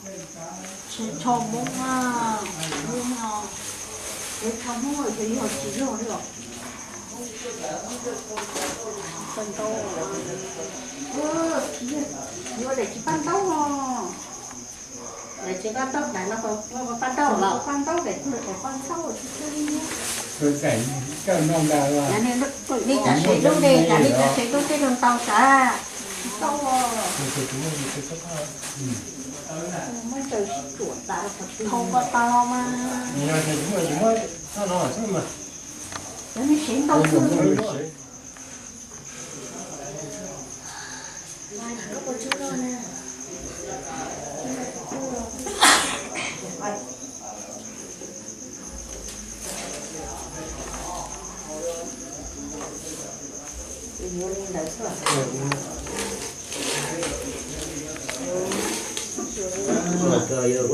Tsis tshua Hmoob, Hmoob no, es tshua Hmoob ces yog tsis yog li os. Paj ntaub, yuav daim tsis paj ntaub no. Daim tsis paj ntaub, daim no paj ntaub los paj ntaub, daim paj ntaub. Nej cov seb lub de, cov nej cov seb lub tej lug tau sav. Thau ko tau mas. Cov nej seb ntau xwb. Yog, yog,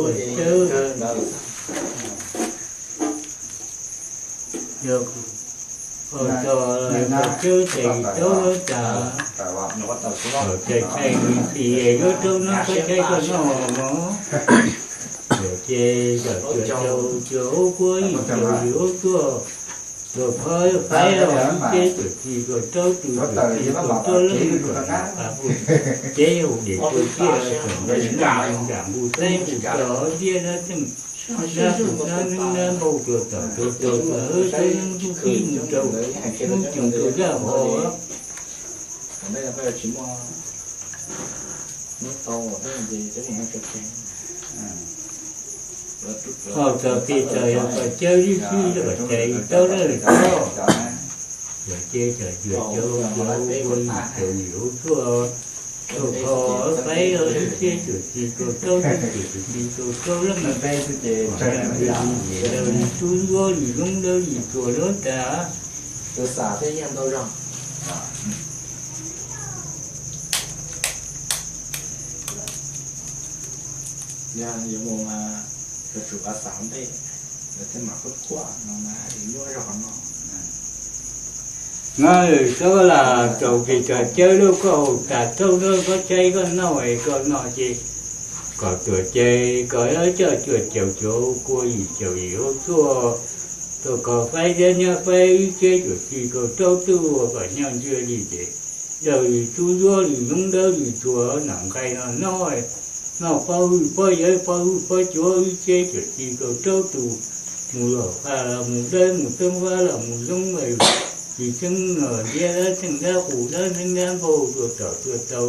yog cov tswb ces taub tas, cov tshaib tshaib nqhis nqhis yuav raub no koj tshaib koj noj mov. Yog ces cov cuam caus cuam hub kuab yim caum yim hub tuaj, tuaj khob faib ib txhiab cuam tsib kaum rau tus cuam tsib kaum rau leej kom noj qab pub ceb hauv diav pub tsiaj kom noj zoo nram nqus teb nqus tog tiaj dab txeej dab qus dab neeb dab npau tuaj tom tuaj tau tuaj hwb tub neeb tub kib mus rau hnub coom rau zaj hov. Ho txog pes txog yog kom cawb ib sib kom cais taub lawm tod. Yog ces cov cuam caus cuam hub kuab yim caum yim hub tuaj, tuaj khob faib ib txhiab cuam tsib kaum rau tus cuam tsib kaum rau leej, kom noj li ntsuab ntsuab li zoov dawb li tsuas lub tas. Nyob li txhob lam rau pes txog cawb lub koj haus tas rau lub koj tshaib koj noj es koj noj ces kom tuam cais kom cov cuam caus cuam hub kuab yim caum yim hub tuaj, tuaj khob faib dab nyob faib ib txhiab cuam tsib kaum rau tus kom nyob ntsiag li ces dawb li tub ntsuab li zoov dawb li tsuas noj nqaij noj no, noj pob hwj pob yawg pob hwj pob cuav ib txhiab cuam tsib kaum rau tus, mus lom qab los mus dawb mus teeb vab los mus zoov, tsis teeb no ntiab dab txeej dab qus dab neeb dab npau tuaj tom tuaj tau,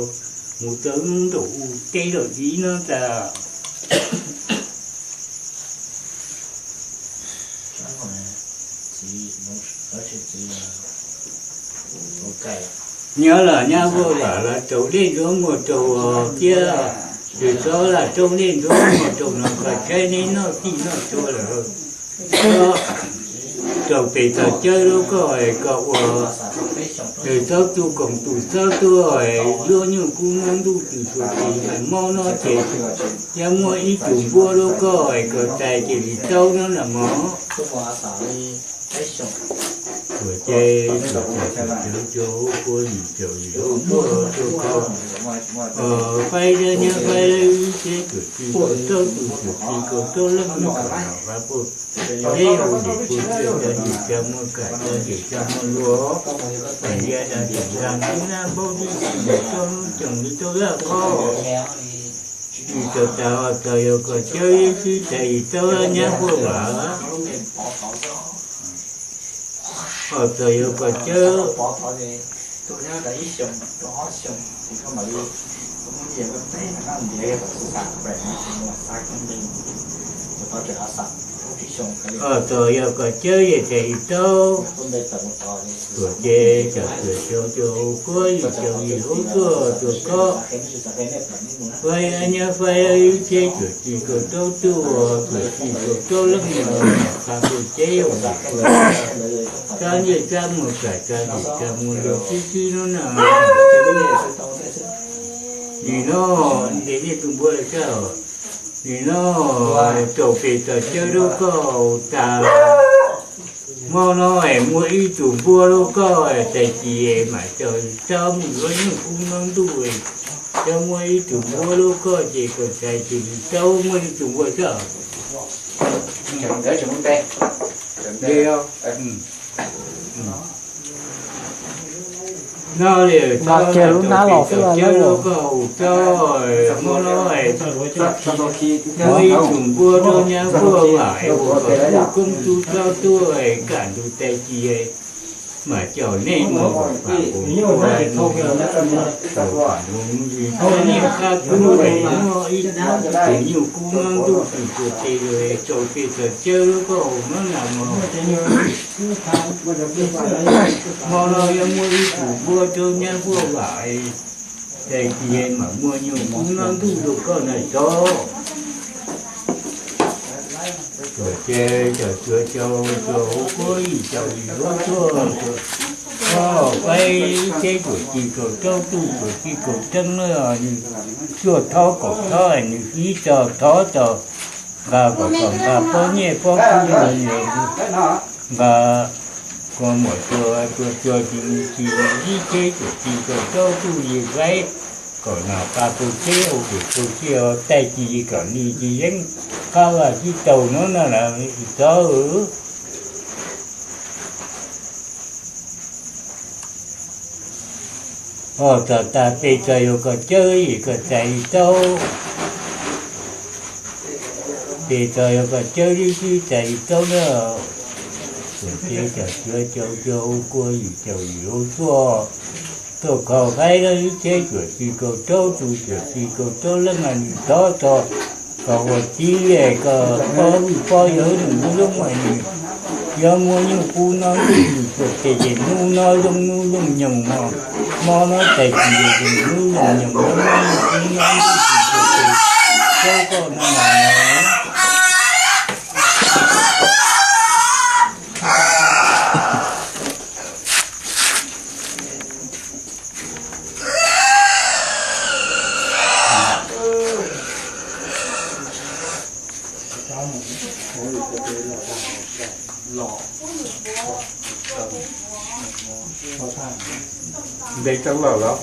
mus rau hnub nraum u teb lawm ib no tas. Nyob los nyab vuag vam los rau dej ntsuab muag rau thiab, tsis txhob lam rau dej ntsuab muag rau no kom tshaib neb noj txhij noj txhua lawm. Rau pes txog cawb lub koj es kom ua, txhob tu koom tus txhob tuaj es yuav nyuj kub nab ntuj tsis tshua tsis mob no ces yog muaj ib tug npuab lub koj es kom tais ces li taub no na mog. Tuam ces cov cuam caus cuam hub kuab yim caum yim hub tuaj tuaj khob faib dab nyob faib ib txhiab cuam tsib kaum rau tus cuam tsib kaum rau leej kom noj qab pub ceb hauv diav pub tsiaj, cov ntses cov muag kam cov ntses cov muag luag, cov ntsia cov ntses nrag ntub nab npau tib si mus rau hnub coom li rau zaj khob. Tsis tau tas ho txog yog kom cawb ib sib tais li taub nyab vuag vam. Ho txog yog kom cawb Ho txog yog kom cawb yim tais li taub, tuam ces cov cuam caus cuam hub kuab yim caum yim hub tuaj tuaj khob faib dab nyob faib ib txhiab cuam tsib kaum rau tus cuam tsib kaum rau leej no noj qab pub ceb hauv diav pub tsiaj, kab ntsej kab muag kam kab ntsej kab muag luag tib si no na. Nim no, ntes nej tus npua lawm sab, nim no rau pes txog cawb lub koj tas, hmo no es muaj ib tug npuab lub koj, tais cis es mam coj tso mus yuav nyuj kub nab ntuj, Cov muaj ib tug npua lub koj ces kom txais ces nws tau muaj ib tug npua xwb. No li, no kiag lub hnab los xwb los cov lub koj haus cov hmo no, muaj ib tug npua rau nyab puag vam es ua kom kuj koob tub rau tuaj es kaj ntug tag kis mam caum nej mus pam ua ua ntsuag niaj qab kub es muaj ib tug nyuj kub no ntuj tsis tshua tes los tau tej txog cawb lub koj haus no na mog. Hmo no yog muaj ib tug npua rau nyab puag vam, tag kis mam muaj nyuj kub no ntuj rau koj na tso. Tuam ces cov cuav caus cuav hauv kuab yim caum yim lub tuaj, faib ib teb cuam ci kaum rau tuj cuam ci kaum teeb na, nws cuaj thob kaum thob nws ib tog thob tog, nqa kom kom nqa pob nyiaj pob kub los nqa, kua muam cua cua cua ci ci ib teb cuam ci kaum rau tuj yim faib, kom noj qab pub teb ua pum pub tsiaj tag kis kom li ci yeeb qab vaj sib taus no na tsis txhob. Ho txog tag pes txog yuav kom cawb yim kom txais li taub. Pes txog yuav kom cawb li xwb txais li taub na. Tuam ces cov cuav caus cuav hauv kuab yim caum yim lub tuaj, tuaj kho faib lawm ib teb cuam ci kaum rau tuj cuam ci kaum rau leej na nws txhob txog kom ua txiv kom pob vwj pob yawg nws lub muaj nws yuav muaj nyuj kub no ntuj nws cuam tes ces hnub no zoo hnub zoo nyoog no, hmo no tag kis zoo hnub zoo nyoog no, muaj nyuj kub no ntuj nws cuam tes cawb koj no na. Ntev tau lawm los?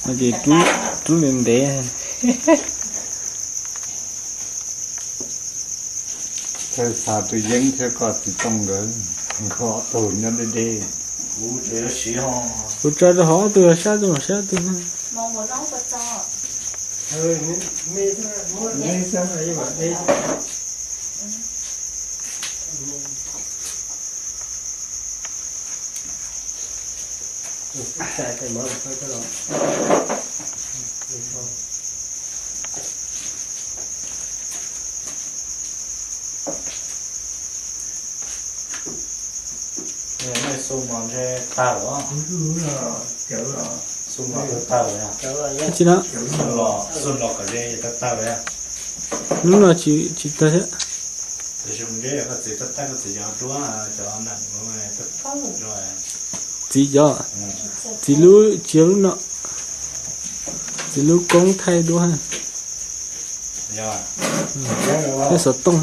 No ces rub ntev ntev. Thaij xa tus yeeb thiab koj txiv tooj nkawd, nkawd ob tug nyob deb deb. Kuv tso rau hauv ob tug sab tus sab tus. Nej xu mos ntshe tag lawm. Xu mos tag lawm. Xu los kom ze tag tag lawm. Hnub no tsis tag thiab. Tab sis kuv ntsia koj txiv tab tab koj txiv cov duab cov nees. Txiv cov, txiv lub tsis yog lub no, txiv lub koob thaij duab. Thaij xov tooj.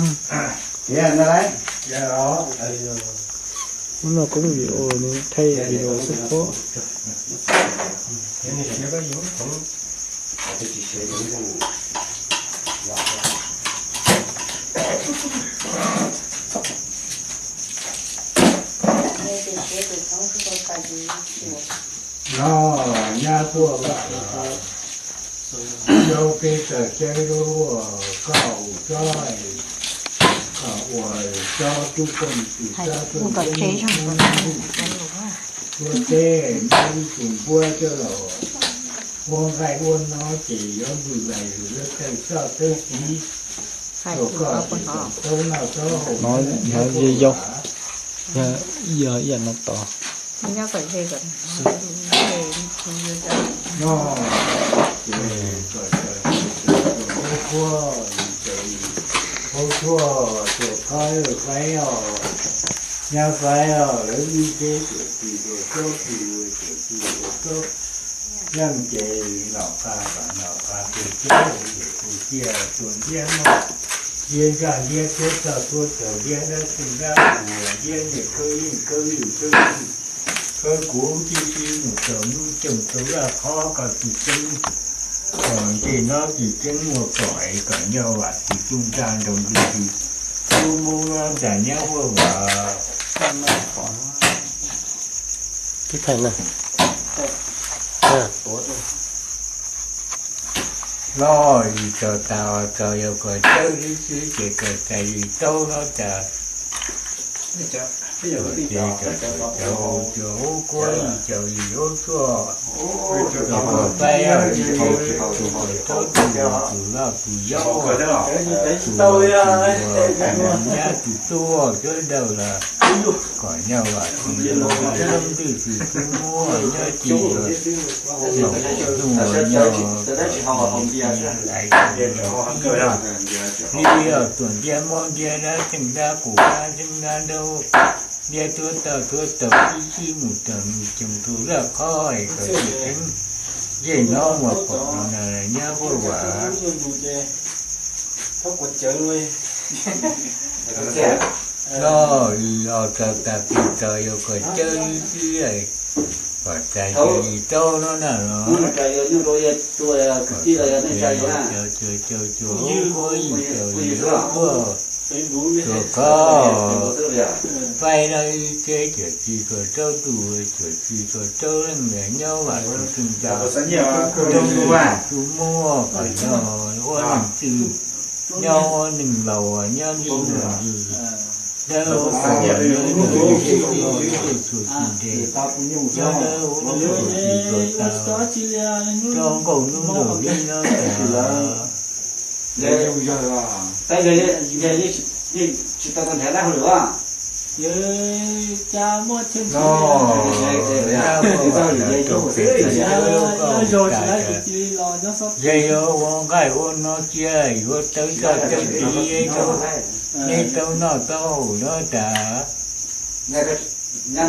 Lub no koob video, nws thaij video xwb pob. No nyab tuaj vam, yog peb tawg ceb lub, koj ua tsob, koj ua tsob tub kooj tsis tsob tub yeeb, tuab teb, muaj ib tug npua coj los ua nqaij ua no ces yuav vwm lais vwm lawv tawg txoj tawg txiv rau koj ces tau noj tau haus. No yog yau, yog ib yam no tod. No ces kom cov ua kua, ua tshuaj, ua tshuaj, ua tshuaj, nyab faib os, lawv ib teb cuam ci rau tsob ci, cuam ci rau tsob leej ces nom qab kom nom qab pub teb, pub tsiaj, tua ntiab noj. Liab zaj liab tuab txog tuab taws, liab dab txeeg dab qus, liab niam khawb yeej khawb lwm khawb lwm, khawb kuv tib si mus rau hnub coog rau laj qhob koj tsis txeeb, ntsej hnob tsis txeeb muag pom es kom nyob vam tsis txuj ntaj nroo ntws tsis txub mub no cas nyob huaj vam. Loj yim txog tas os txog yog kom cawb ib xwb ces kom txais li taub no cas. Ces cov cov ub kuab yim caum yim ub txuaj, kom faib tus tus loj tus yau, tus nyab tus tub sawv daws los kom nyob vam tsis txuj ntaj nroo ntws tsis txub mub nyob tsis laus hnub uas nyob lais li os tuam ntiab mob ntiab dab txeeg dab qus dab txeeg dab nraug, ntiab tuab txog tuab taws tib si mus rau hnub coog rau laj qhob es kom tsis txeeb, ntsej hnob muag pom no na nyob huaj vam. Loj yim os txog tas pis txog yog kom cawb ib xwb kom txais li taub no na los. Caum caum caum ub kuab yim caum yim ub kuab, tsuas kho faib no ib txhiab caum tsib caum rau tus, caum tsib caum rau leej nyob vam tsis txuj ntaj nroo ntws tsis txub mub kom nyob ua neeg txwj, nyob ua neeg laus nyob li ntawd. Dawb huv nyob nws txhua txhua tsis nres, nyob dawb huv nws txhua tsis txhua tau, rau nkaus nub nraug li no tas. No, yog kuj vam lawv rau pem txawv lub kauj tas, yog yuav ua nqaij ua no cia yuav tawb txoj tawb tiv rau neb tau noj tau haus no tas. No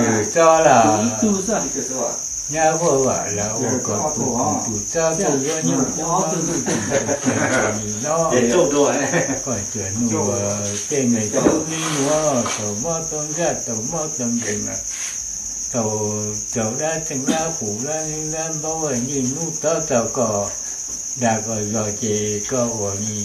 yog txob las, nyab huaj vam lawv ua kom tus tus txob tuaj yuav nyuj kub no ntuj tis tus tis tus nim no, kom cuam nug tej me tub me nyuam tau mob tau ntsaj tau mob tau nkeeg, tau raug dab txeeg dab qus dab nraug npaub, niaj hnub tob txog kom dag kom zog ces koj ua ni.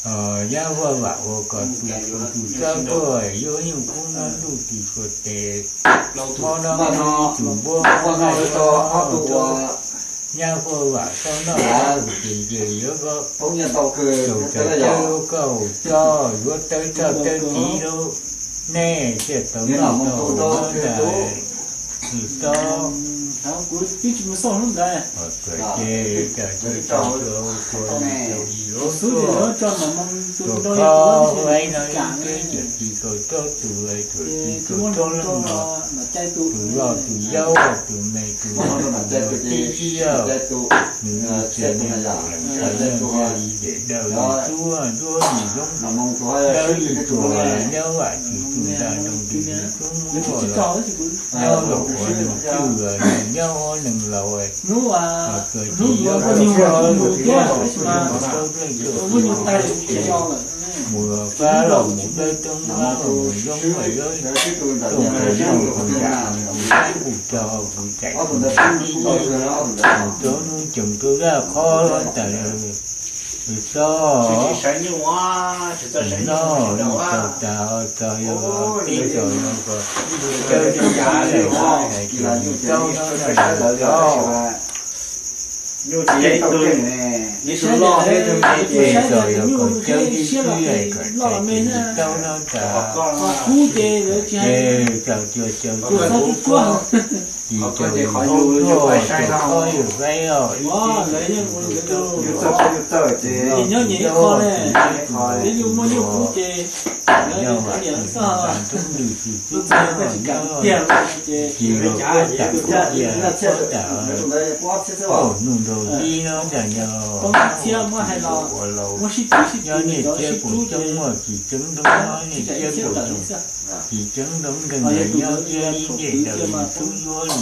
Nyab huaj vam ua kom tus tus txob tuaj yuav nyuj kub no ntuj tis suav tes, mob no tus npuab mob no rau nyab huaj vam tau noj tau ces ces yuav koj, tau tau cawb koj haus txob yuav tawb txoj tawb tiv rau nej thiaj tau noj tau haus no tas. Tus txob, txawm ces cas tsuas tsuas tsuas li lub tuaj, tsuas kho hu aib no ib teb tsuas tsis tau rau tus, tsuas tsis tau rau leej no, tus loj tus yau tus me tus no tus no tib si, nws cia li mus lees tau nyob li dej dawb li tsuab ntsuab li zoo, dawb li tsuas nyob vam tsis txuj ntaj nroo ntws tsis txub mub, nyob los ua neeg twj nws nyob ua neeg laus, tsuas tsis yuav koj mus leej twg mus fab los mus dawb toob mus zoo mus yuav tooj mus noj mus yam mus saib mus tso mus cais mus tib mus rau hnub coog rau zaj qhob tas. Tus txob, tus no mus txog tas txog yog pib txog no kom cawb tib si hais tias tus txob no na tus txob, pib txog yog kom cawb tib si hais kom txais tus txob no tas. Ces txog caw caw tus kub tis caum yim lub tuaj, caum ob yim faib os, ib txhij tus tus rau tus yau tus me tus tus yau, yog vam tsis txuj ntaj nroo ntws tsis txub mub nyob, tsis los puab tam kuv cia puab tam, ntuj nraug li no cas yog ua laus nyob niaj txhiab puas coob muaj tsis tseeb nroo nyob niaj txhiab puas tseeb, tsis tseeb nroo nkeeg nyob thiab ib ncej daws li tub yuav li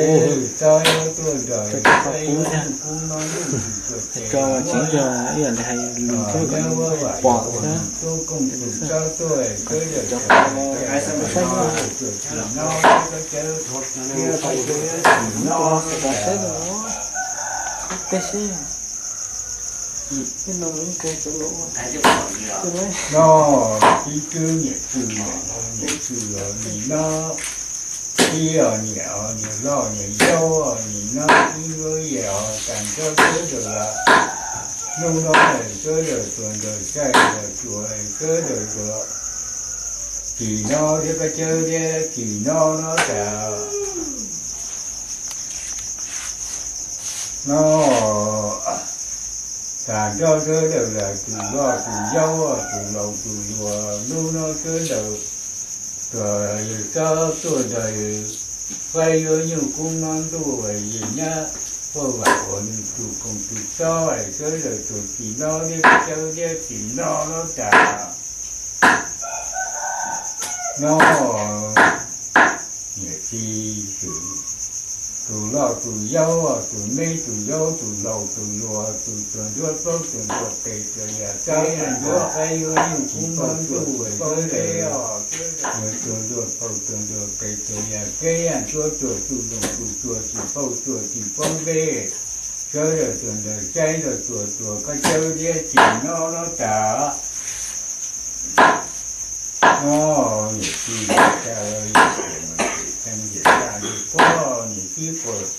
txob tuaj nrog, tso cov qhov qub thiab, tso tsev nrog ib yam li hais lus thiab kom nws pom thiab. Cov qhov no saib no, cov qhov no saib no, tej seb. Tej no ib kawg cov lus. No, tib twb niam tswv, niam tswv os, nim no tib os niam os, niam hlob niam yau os, nim no tib lub yam os, tag nrho sawv daws los, hnub no sawv daws tuaj nrog saib nrog xyuas, sawv daws tuaj, tsim no thiab peb cawv thiab tsim no no tas. No, tag nrho sawv daws los tus loj tus yau, tus laus tus hluas, hnub no sawv daws tuaj, yawg txob tuaj nrog yawg faib yuav nyuj kub hmoov ntuj, yawg nyab paj vam uas nws tus koom tus txob, sawv daws tuaj tsim no thiab peb cawv thiab tsim no no tas. No, niam txiv xwb, Tus loj tus yau, tus me tus yau, tus laus tus hluas, tus tsuag ntsuab plaub tsuag ntsuag tes, tsuag yam keb yam ntsuab, faib yuav nyuj kub hnub ntuj tsis paub tes, tsuag ntsuag plaub tsuag ntsuag tes, tsuag yam keb yam ntsuab, tsuag tsuj ntoo tsuj tsuag, tsis paub tsuag tsis paub tes, sawv daws tsuag ntawd saib ntawd tsuag tsuag kab cawb liab tsis nyob los tas. Nyob niam tij niam tsa, niam tij niam tsa li puag, niam tij quas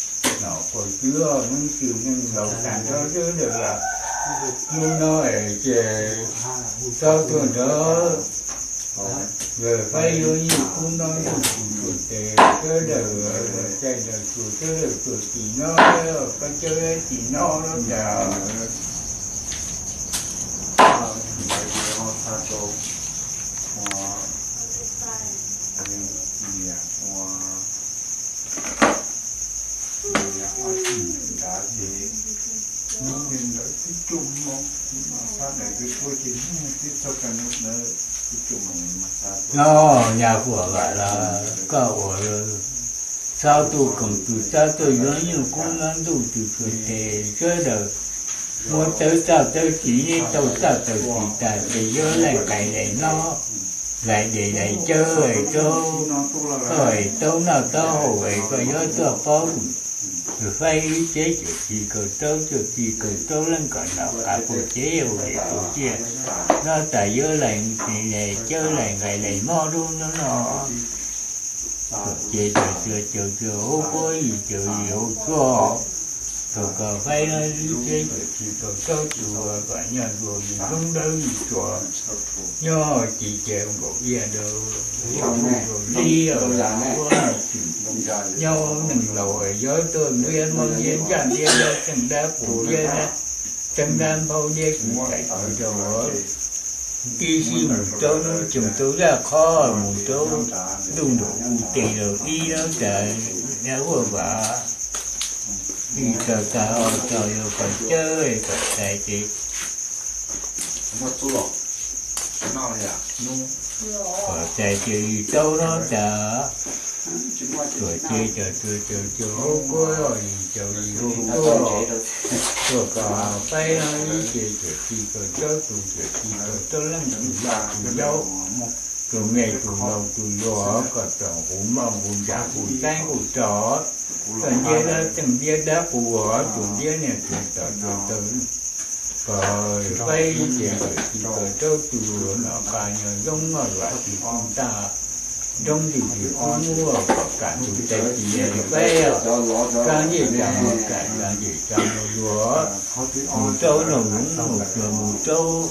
nom quas tswv, neeg tswv neeg laus tag nrho sawv daws, lub no es ces txhob tuag nrho. Yawg faib yuav nyuj kub hnub ntuj tsis paub tes, sawv daws caij nraug tsuag sawv daws tsuag tsis nyob, kab cawb tsis nyob los tas. Nyob nyab huam vam los koj ua txhob tuaj koom tus txhob tuaj yuav nyuj kub hnub ntuj tsis paub tes, sawv daws muab tawb txaj tawb txiv, neb tau txaj tau txiv tas ces yuav laij qais laij noj, laij dej laij cawv es rau koj es taub noj taub haus es koj yuav tuaj paub. Faib ib txhiab cuaj txhiab kaum rau, cuaj txhiab kaum rau leej kom nom qab pub cev ua liam tus tsiaj, noj tas yuav laij qais laij cawv, laij nqaij laij mob dub nyob no. Ces caum cuaj caum cuaj hauv quab, yim caum yim hauv tshuaj, kom koj faib ib txhiab cuaj txhiab kaum rau tsuag kom nyob zuag yim zoo dawb yim tsuag, nyob ci ces nkaus iab nrau, nyob neeg laus yog tuaj ntiab mob ntiab ntsaj ntiab dab txeej dab qus ntiab, txeeb dab nphaub ntiab kws txais kws rau, tib si mus rau hnub coom rau zaj qhov, mus rau ntuj nraum u tes rau ib lub tas, nyab huam vam, ib txog tag ob txog yog kom cawb kom txais ces kom txais ces yim tau noj tas. Tuam ces caum cuaj caum cuaj hauv quab, yim caum yim hauv tshuaj, tuaj kom faib ib txhiab cuaj txhiab kaum rau tsuag, cuaj txhiab kaum rau leej, tus yau tus me tus laus tus hluas kom txaus hu moj hu ntsaj hu saib hu rog, koj ntiab dab txeej ntiab dab qus, tsuas ntiab niag tsuas tom tsuas taw, kom faib ib txhiab cuaj txhiab kaum rau tsuag nom qab nyob zoo maj vam tsis poob tag, nroo ntws tsis poob muaj, kom kam tus tais tis faib, kab ncej tsa mus kam, kab ncej tsa mus luag, mus rau nraum zoov mus tsuag mus rau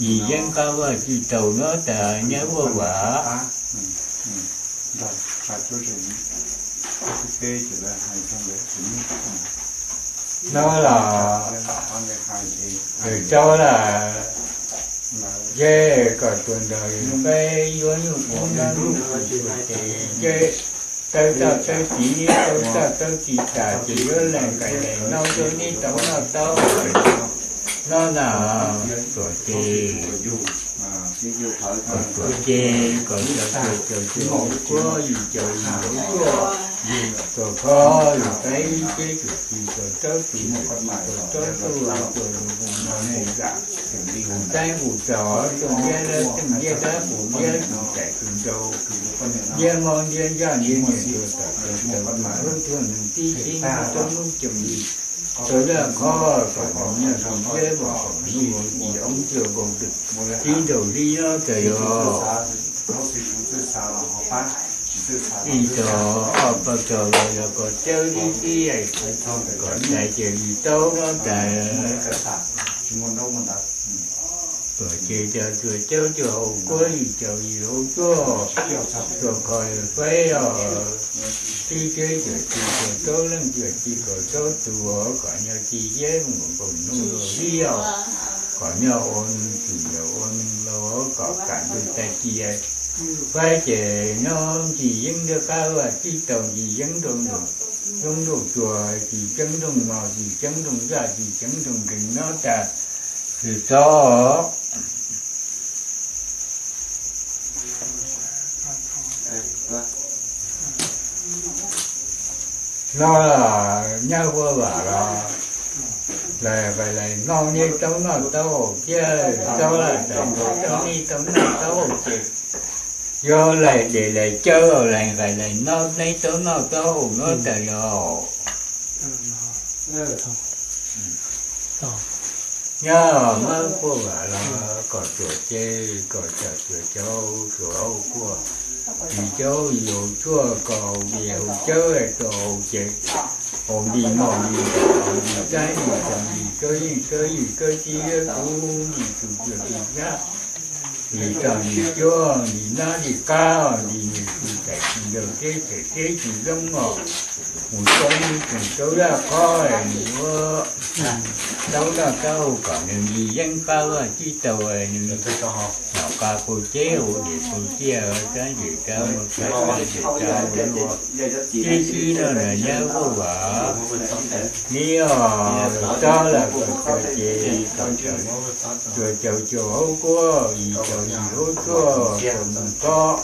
yim yeeb qab vaj tsis taus nyob tas nyab huam vam. No los yawg tsaug lawm, ces kom tsuag nrog yawg faib yuav nyuj kub hnub ntuj tsis paub tes, ces tawb txaj tawb txiv, tawb txaj tawb txiv tas ces yuav laij qais laij noj, yuav neb tau noj tau noj na. Tuam ces kom tuam ces kom caum cuaj caum cuaj hauv quab, yim caum yim hauv tshuaj, tuam kho yog faib ib txhiab cuaj txhiab kaum rau tsuag, cuaj txhiab kaum rau tsuag, tuam lus hu no hu zam, hu saib hu rog, tuaj ntiab dab txeej ntiab dab qus ntiab kws txais kws nrau, ntiab mob ntiab ntsaj ntiab niag tsuag tom tsuag taw, tus hlub tuag neeg tib si mus rau hnub coom yim, rau zaj qhov kom nyob zoo ntiab kom nyob zoo yim hoob cuaj nkaus twm tib nraug li no tas yog. Ib tog ob pawg tog los yog kom cawb tib tib, kom txais ces yim tau noj tas. Tuam ces caum cuaj caum cuaj hauv quab, yim caum yim hauv tshuaj, tuam kho faib os, tib txhiab cuaj txhiab kaum rau leej, cuaj txhiab kaum rau tsuag kom nyob ci yeb mus nkaus hnub luag li os, kom nyob ua neeg tsim nyog ua neeg laus, kom kam tus tais tis faib ces nyob ntsis yeeb ntiab qab vaj tsis taus, ntsis yeeb nroo nroo, yeeb nroo tsuag, tsis ceeb nroo mos, tsis ceeb nroo zaj, tsis ceeb nroo nkeeg nyob tas. Tsis txhob No nyab huab vam los lais vais lais noj neb taub noj taub hau thiab, txob laj tais nkaus taub neb taub noj taub hau ces yog lais des lais cawb lais vais lais noj neb taub noj taub hau no tas yog. Nyob mab huab vam los kom tsuas ces kom txawm tsuas cauv tsuas hau kuaj, yim cauv yim hau tshuaj kom hau des hau cawb tsuas hau ces hau nti mos nti ntas hau nti saib nti xyoo nti kawb yeej kawb yim kawb tib kawb kuv nti tus tsuas tus nyab, nti toj nti cuab nti nab nti qab nti nws tsis txais tsis nraug teb txais teb tsis zoo os. Mus rau nws tseem rau zaj qhob nws ua taub noj taub hau kom nws nti yeeb qab vaj tsib taug nws nyom qa pau ceb hau des pau ciaj sab ntseg sab ua sab ntseg sab ua luaj. Tib sib no na nyab huab vam, neb os, txob los kom tsuas ces kom tsuas cauv tsuas hau kuaj yim cauv yim hau tshuaj kom mus txob,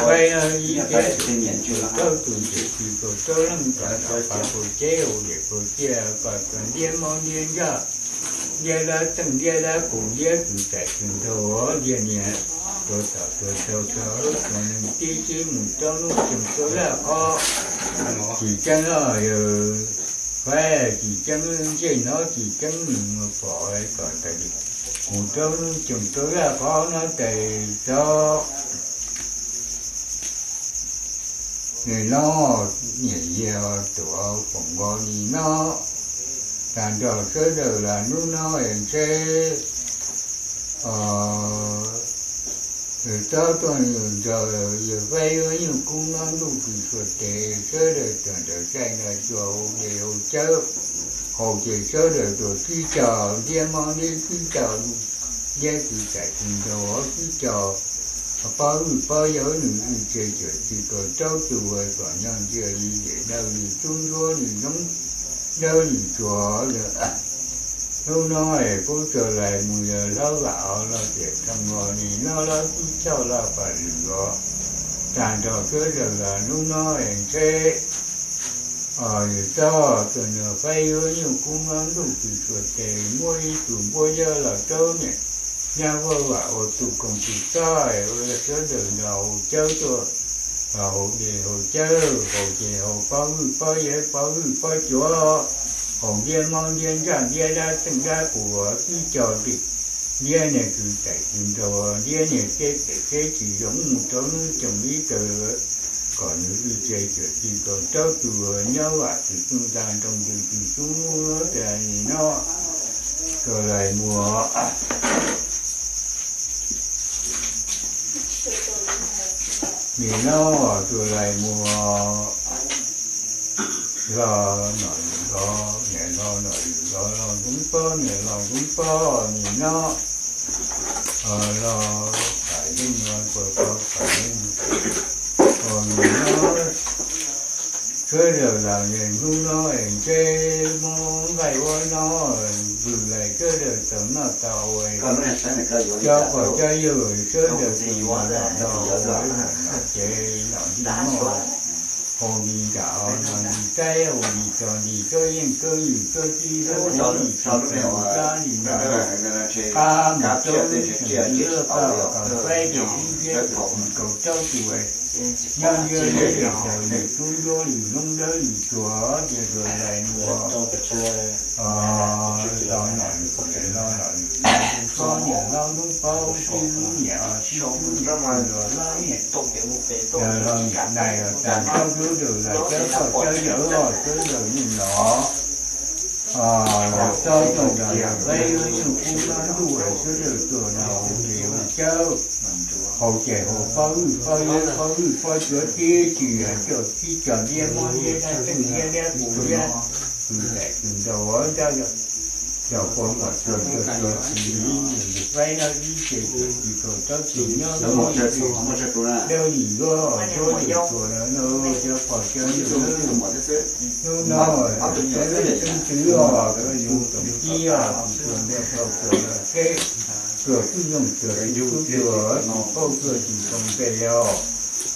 faib ib thiab tsuas kaum rau tus ces tsis kaum rau leej kom nyom qa pau ceb hau des pau ciaj kom tsuas ntiab mob ntiab ntsaj, ntiab dab txeej ntiab dab qus ntiab tsis txais tsis nraug ntiab niam, tsuas tom tsuas taug tsuas hau tsuas neeg tib sib mus rau nub tseem rau zaj qhob, tsis ceeb os yawg, faib tsis ceeb ntsej hnov tsis ceeb nws mus pom kom tas mus rau nub tseem rau zaj qhob no tais txob. Nim no niam yig tuam foom nkaus nim no, tag nrho sawv daws los hnub no es ntshe txob tuaj nrog yawg faib yuav nyuj kub no ntuj kws suav tes sawv daws tuaj nrog saib nrog xyuas hau des hau cawb, hau ces sawv daws tuaj sib cog ntiab mob ntiab sib cog ntiab tsis txais tsis nraug sib cog pob hwj pob yawg nws ib tse cuam tsis kaum rau tus uas kom nyob ntsia li zem dawb li tub ntsuab li zoo dawb li tsuas. Hnub no es kuv tsuas lais mus yawg hlob vam os los tiam thaum uas nim no los sib cog los pam lwm os, tag nrho sawv daws los hnub no es ntshe yawg txob tuaj nrog faib yuav nyuj kub no ntuj kws suav tes muab ib tug npuab yawg los rau niam nyab huab vam ua tus koom tus txob ua sawv daws nrog hau cawb tuaj, hau des hau cawb hau ces hau pob hwj pob yawg pob hwj pob cuav, hau ntiab mob ntiab ntsaj ntiab dab txeej dab qus sib cog ntim, ntiab niag kws txais kws nraug ntiab niag teb txais teb tsis zoo mus rau nub tseem ib tawg kom nws ib tse cuam tsis kaum rau tus nyob vam tsis txooj tag nroo tus tsis xub tas nim no tsuas lais mus nim no tsuas lais mus los nom lwm los niam los nom lwm los los ntxoov pob niam los ntxoov pob nim no los tham yeej los puas tau tham yeej nim no sawv daws los hnub no es ntshe mob nqaij ua no vwm lais sawv daws tau noj tau ua, cov pog cov yawg sawv daws tau noj tau ua, ces nom nti moj hau nti nram os, nom nti saib hau nti tso nti kawb yeej kawb yws kawb tib kawb kuv nti tsis txais nti sab nti nram qab mus rau tseem nti laj paj kom faib ces ib ntiab tseem tsis kaum rau tus nyob ntiab ntiab ces tau nws tub ncuab lwm loob dawb lwm tsuas ces tsuas lais mus los nom lwm los nom lwm los ntxoov pob niam los ntxoov pob tib lub niam tib lub niam los lab niam los niam nais los tas nrho sawv daws los cawb pog cawb yawg los sawv daws yeej los txob tuaj nrog yawg faib yuav nyuj kub no ntuj sawv daws tuaj nrog hau ces hau cawb, hau ces hau pob hwj pob yawg pob hwj pob cuav tib tsis coj tib cog ntiab mob ntiab dab txeej ntiab dab qus ntiab kws txais kws nraug dab cov pog kom tsuas tsuas tsuas tsis li faib no ib ce tsis tau rau tsis nyob dawb yim luab tsuas tsuas no cov pog cov yawg hnub no cov leej xeeb ntxwv os, cov yug toom tib os, tsuas nte tau tsuas los teb, tsuas tub yoog tsuas tub tsuas tsis paub tsuas tsis tau npe os.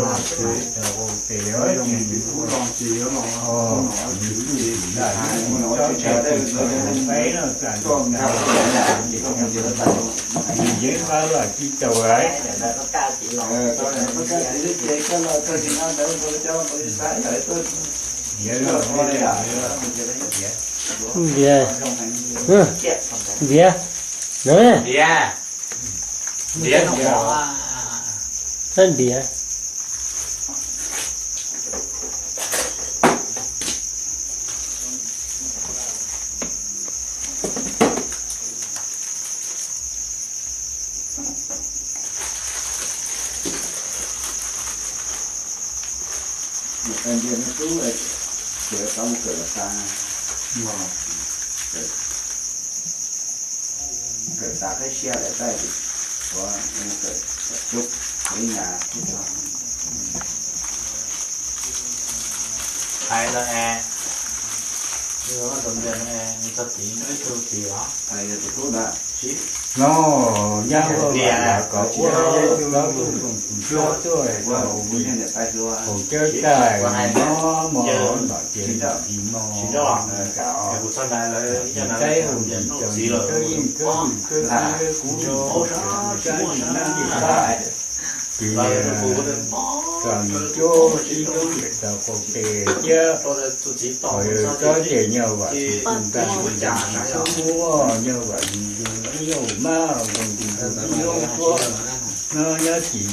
los ces, ces, yeeb qab los tsis tau lawm. Ntiav, ntiav, no, ntiav, ntiav. Ntiav no tub, ces tau mus kawm los tas, kawm tas qib siab lawm tab sis ua mus kawm cub ib nyuag tub tso. Hais no es, txog tid ib tug tid os. Hais tus tub ntawd. No, nyab ua kom ua tau tus tus hluas tuaj, ua tus niag niam tais hluas, haus cawb tag no mog, nom ces tsis mog, tsis saib ua ntsis cov txiv los yeej kawg tus kawg txiv kuv sab nim nab nim qab. Ces kom nws cuab sib hlub nyiam tau qaug pes thiab. Txhob ces nyuag vam tsis tu ntag, tub muab nyuag vam yus yug yug mab zoo nti tus tub nyob tuab no nyob tsis